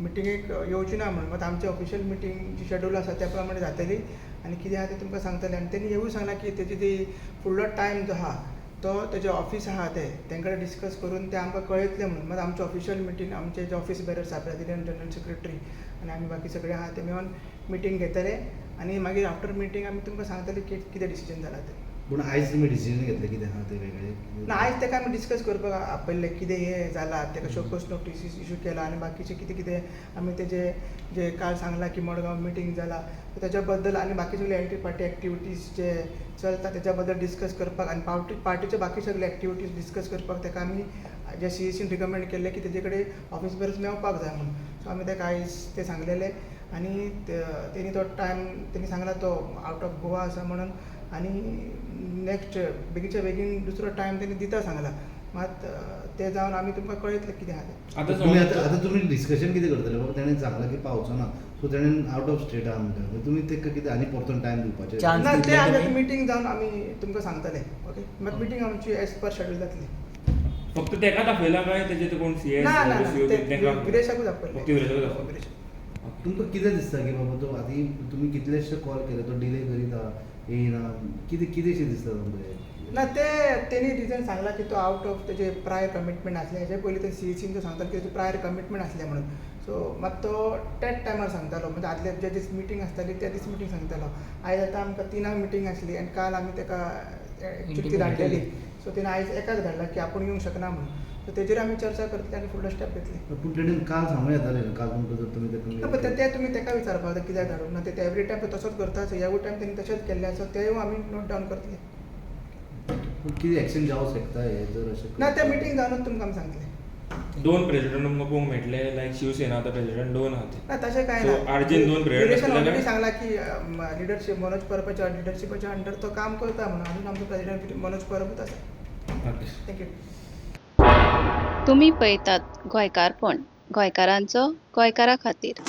मिटिंगेक येवची ना म्हणून. मात आमचे ऑफिशियल मिटींग जी शेड्यूल आसा त्या प्रमाणे जातली आनी कितें आहा तें तुमकां सांगतले. आनी तेणी हेवूय सांगलां की तेजी ती फुडलो टायम जो आहा तो तेजे ऑफीस आहा ते तेंकां कडेन डिस्कस करून ते आमकां कळयतले म्हणून. मात आमचे ऑफिशियल मिटींग आमचे जे ऑफीस बेरर्स आहा, प्रेजिडंट, जनरल सेक्रेटरी आनी आमी बाकी सगळे आहा ते मेळून मिटींग घेतले आनी मागीर आफ्टर मिटींग आमी तुमकां सांगतले की कितें डिसिजन जाला तें. पूण आयज तुमी डिसिजन घेतलें कितें आहा तें वेगळें? ना, आयज ताका आमी डिस्कस करपाक आपयल्लें कितें हें जाला, ताका शोकॉज नोटीस इशू केला आनी बाकीचें कितें कितें आमी तेजे जे काल सांगलां की मडगांव मिटींग जाला तेच्या बद्दल आनी बाकी सगळे एंटी पार्टी एक्टिविटीज जे चलता तेच्या बद्दल डिस्कस करपाक आनी पार्टीचे बाकी सगळे एक्टिविटीज डिस्कस करपाक ताका आमी जे सीईसीन रिकमेंड केल्लें की तेजे कडेन ऑफीस बेरर्स मेळपाक जाय म्हणून. सो आमी ताका आयज तें सांगलेलें आनी तेणी तो टायम तेणी सांगला तो आवट ऑफ गोवा आसा म्हणून आनी नेक्स्ट बेगीनच्या बेगीन दुसरो टायम तेणी दिता सांगला. मात तें जावन आमी तुमकां कळयतले कितें आहा तें. आतां तुमी आतां आतां तुमी डिस्कशन कितें करतले? बाबा तेणें सांगलां की पावचो ना, सो तेणें आवट ऑफ स्टेट आहा म्हणटा, तुमी ताका कितें आनी परतून टायम दिवपाचें? Chance ना, तें आमी दितले? मिटींग जावन आमी तुमकां सांगतले. ओके, मात मिटींग आमची एज पर शेड्यूल जातली. फक्त तेकाच आपयला काय तेजे ते कोण सीएस ना ना ना, सीओ ते तेंका? विरेशाकूच आपयल्लें. फक्त विरेशाकूच आपयलें. विरेशाक. तुमकां कितें दिसता की बाबा तो आदी तुमी कितलेशे कॉल केले, तो डिले करीत आहा, येयना, कितें कितेंशें दिसता तुमकां हें? ना, ते तेणी रिजन सांगला की तो आवट ऑफ तेजे प्रायर कमिटमेंट आसलें. हेजे पयलीं ते सीईसीन तो सांगतालो की तेजे प्रायर कमिटमेंट आसलें म्हणून. सो मात तो त्याच टायमार सांगतालो, म्हणजे आदले जे दीस मिटींग आसताली त्या दीस मिटींग सांगतालो. आयज आतां आमकां 3आंक मिटींग आसली आनी काल आमी ताका चिट्ठी धाडलेली. सो तेणें आयज एकाच धाडला की आपूण येवंक शकना म्हणून. सो तेजेर आमी चर्चा करतले आनी फुडलो स्टेप घेतले. पूण तेणें काल सांगूं येतालें न्हू, काल तुमकां जर तुमी ना, पण ताका ते तुमी ताका विचारपाक जाय कित्याक धाडूंक ना ते. एवरी टायम तो तसोच करता. सो ह्यावूय टायम तेणी तशेंच केल्लें आसा, तेंय आमी नोट डावन करतले. पूण कितें एक्शन जावंक शकता हें जर अशें? ना, ते मिटींग जावनूच तुमकां आमी सांगतले. दोन प्रेसिडेंट तुमकां पळोवंक मेळटले, लायक शिवसेना आतां प्रेसिडेंट दोन आहा ते. ना, तशें कांय So, ना. RG न दोन प्रेसिडेंट विरेशान आसतले ऑलरेडी काय? सांगला की लिडरशीप मनोज परबाच्या लिडरशिपाच्या अंडर तो काम करता म्हणून. अजून आमचो प्रेसिडेंट मनोज परबूच आसा. ओके. Thank you. तुमी पळयतात गोंयकारपण, गोंयकारांचो गोंयकारा खातीर.